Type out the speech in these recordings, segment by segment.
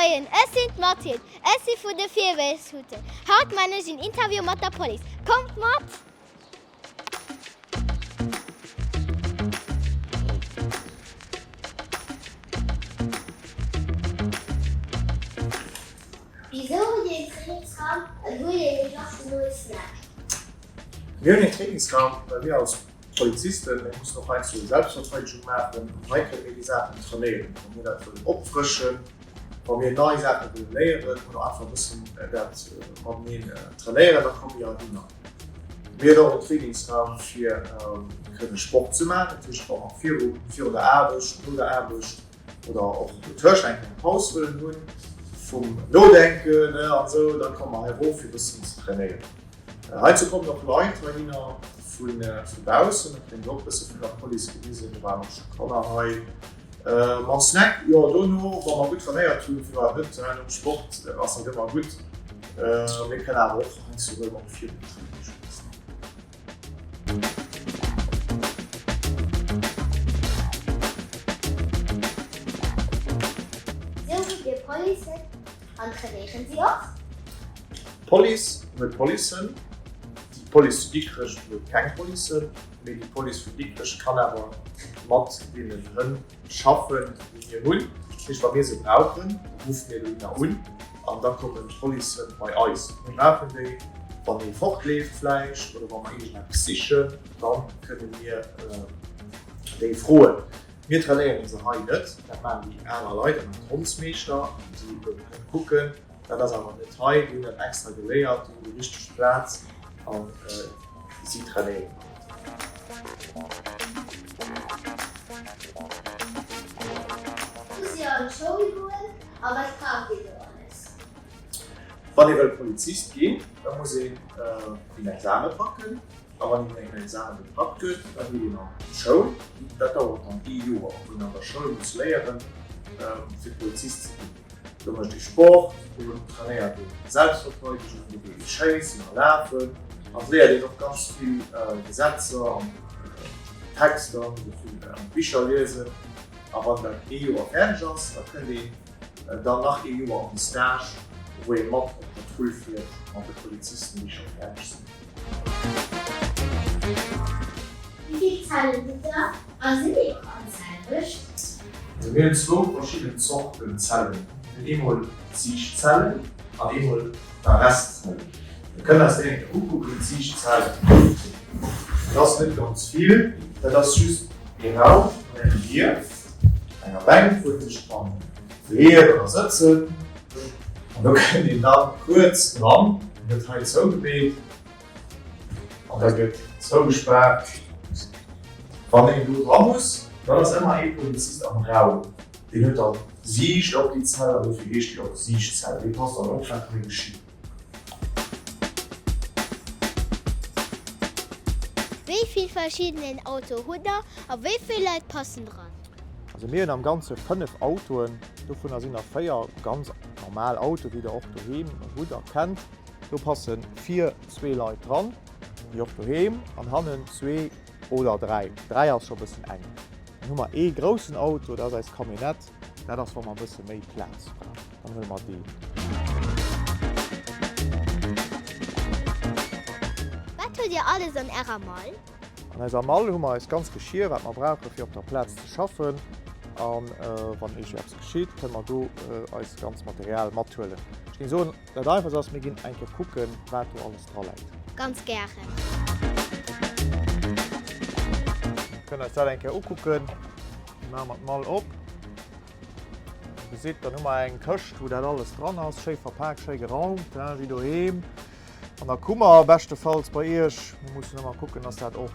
Moien, ech sinn d'Mathilde, ech si vun de Virwëlzhutten. Haut man ech een Interview mat der Police. Kommt mat! Wisou hutt Dir een Trainingsraum an hutt Dir een flotten neie Snack? Mir hunn een Trainingsraum, well mir als Polizisten, mir mussen och heiansdo Selbstverteidegung maachen an hei kënne mir déi Saachen trainéieren, wa mir dat wëllen opfrëschen, wa mir nei Saache wëlle léieren oder einfach e bëssen dat mateneen trainéieren, da komme mir heihinner. Mir hunn och en Trainingsraum fir kënne Sport ze maachen, dat heescht wa mer viru virun der Aarbecht, no der Aarbecht oder och dotëscht eng kleng Paus wëllen hunn vum Nodenken an esou, da komme mer hei erof fir e bëssen ze trainéieren. Heizou kommen och Leit heihinner vu baussen, dat kréien se och e bësse vun der Police gewisen. Do waren och scho Kanner hei mam Snack. Jo, dono, wa mer gutt trainéiert hunn, firwat net, hein, nom Sport ass dat ëmmer gutt. Mir kënnen awer och heiansdo huele mer och virum Training scho e Snack. Sou hutt Dir Policen an trainéieren si och? D'Police huet Policen. Déi Police zu Dikrech huet keng Policen, mee déi Police vun Dikrech kann awer mat deenen Hënn schaffen, déi mir hunn. Dat heescht, wa mir se brauchen, da ruffe mir dohinner un an da kommen d'Policen bei eis. Mir brauchen déi, wann ee fortleeft vläicht oder wa mer iergendeppes sichen, da kënne mir déi froen. Mir trainéiere se hei net, dat maachen déi aner Leit, dat maachen d'Hondsmeeschter, déi no den Hënn kucken. Dat ass awer net hei, déi hunn dat extra geléiert, déi hunn déi richteg Plaz a si trainéieren alt. Musst Dir an d'Schoul goen a wat braucht Dir do alles? Wann ee wëll Polizist ginn, da muss een den Exame packen a wann een den Exame gepackt huet, da geet een an d'Schoul. Dat dauert dann ee Joer, wou een an der Schoul muss léieren, fir Polizist ze ginn. Do mécht ee Sport, do trainéiert ee Selbstverteidegung, do geet ee schéissen a lafen an et léiert een och ganz vill Gesetzer an Texter, muss och vill Bicher liesen. A wann dat ee Joer fäerdeg ass, da kënnt een dann nach ee Joer an de Stage, wou ee mat op Patrull fiert mat de Polizisten, déi scho fäerdeg sinn. Wéi vill Zellen hutt der a sinn déi och all d'selwecht? Also mir hunn zwou verschidden Zorten Zellen. Mir hunn eemol d'Siichtzellen an eemol d'Arrestzellen. Mir kënnen eis déi eng Kéier ukucken, d'Siichtzell. Dat ass net ganz vill, dat ass just ee Raum mat engem Dier, enger Bänk, wou ee sech kann leeën oder sëtzen. An do kënnt een da kuerz dran, gëtt hei zougemeet. An da gëtt zougespaart. Wann een do dra muss, dann ass ëmmer ee Polizist am Raum. Deen huet dann Siicht op déi Zell an dofir heescht déi och Siichtzell. Dee passt dann op, wat hei geschitt. Wéi vill verschiddenen Auto hutt der a wéi vill Leit passen dran? Also mir hunn am Ganze 5 Autoen, dovunner sinn der 4 ganz normal Autoen, wéi der och doheem hutt a kennt. Do passen vir zwee Leit dran, wéi och doheem, an hannen zwee oder dräi. Dräi ass scho bëssen enk. Dann hu mer ee groussen Auto, dat ass eis Camionnette. Dat ass, wa mer e bësse méi Plaz brauchen, dann huele mer deen. Wat hutt Dir alles an Ärer Mall? An eiser Mall hu mer eist ganz Geschier, wat mer brauche fir op der Plaz ze schaffen. A wann iergendeppes geschitt, kënne mer do eist ganz Material mathuelen. Ech géing soen, Dat einfachst ass, mir ginn eng Kéier kucken, wat do alles dra läit. Ganz gären. Mir kënnen eis dat eng Kéier ukucken. Dann maache mer d'Mall op. Dir gesitt, dann hu mer eng Këscht, wou dat alles dran ass, schéi verpaakt, schéi geraumt, wéi doheem. An da komme mer beschtefalls bei Iech. Mir mussen ëmmer kucken, dass dat och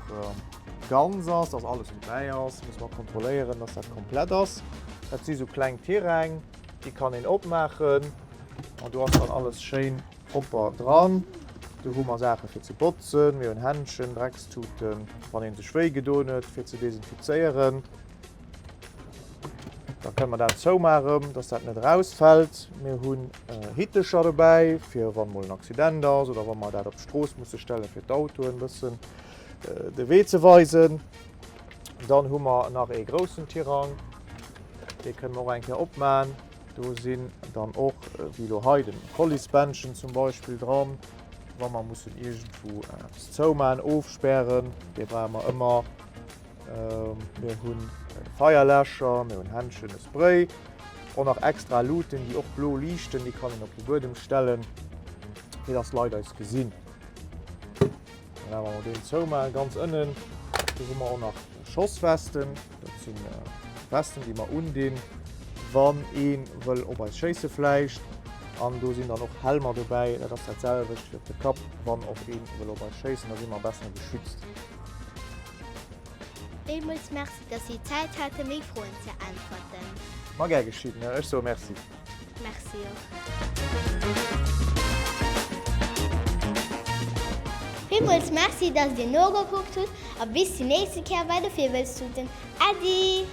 ganz ass, dass alles dobäi ass. Musse mer kontrolléieren, dass dat komplett ass. Dat si sou kleng Tiräng, déi kann een opmaachen. An do ass dann alles schéin propper dran. Do hu mer Saache fir ze botzen, mir hunn Händschen, Dreckstuten, wann ee sech wéi gedoen huet, fir ze desinfizéieren. Da kënne mer dat zoumaachen, dass dat net erausfält. Mir hunn Hittecher dobäi, fir wann mol en Accident ass oder wa mer dat op d'Strooss musse stellen, fir d'Autoen e bëssen de Wee ze weisen. Dann hu mer nach ee groussen Tirang, dee kënne mer och eng Kéier opmaen. Do sinn dann och, wéi elo hei, de Policebändchen zum Beispill dran, wa mer mussen iergendwou eppes zoumaachen, ofspären, dee brauche mer ëmmer. Mir hu Feierläscher, mir hunn Händschen, e Spray, och nach extra Luuten, déi och blo liichten, déi kann een op de Buedem stellen, fir dass d'Leit eis gesinn. Voilà, wa mer deen zoumaachen, ganz ënnen, do hu mer och nach Schosswesten. Dat si Westen, déi mer undinn, wann ee wëll op eis schéisse vläicht. An do sinn dann och Helmer dobäi, dat ass dat selwecht fir op de Kapp, wann och ee wëll op eis schéissen, da si mer besser geschützt. Villmools Merci, dass Sie Zäit haten, meng Froen ze äntwerten. Ma gär geschitt, ne? Ech soe Merci. Merci och. Villmools Merci, dass Dir nogekuckt hutt a bis déi nächste Kéier bei de Virwëlztuten. Äddi!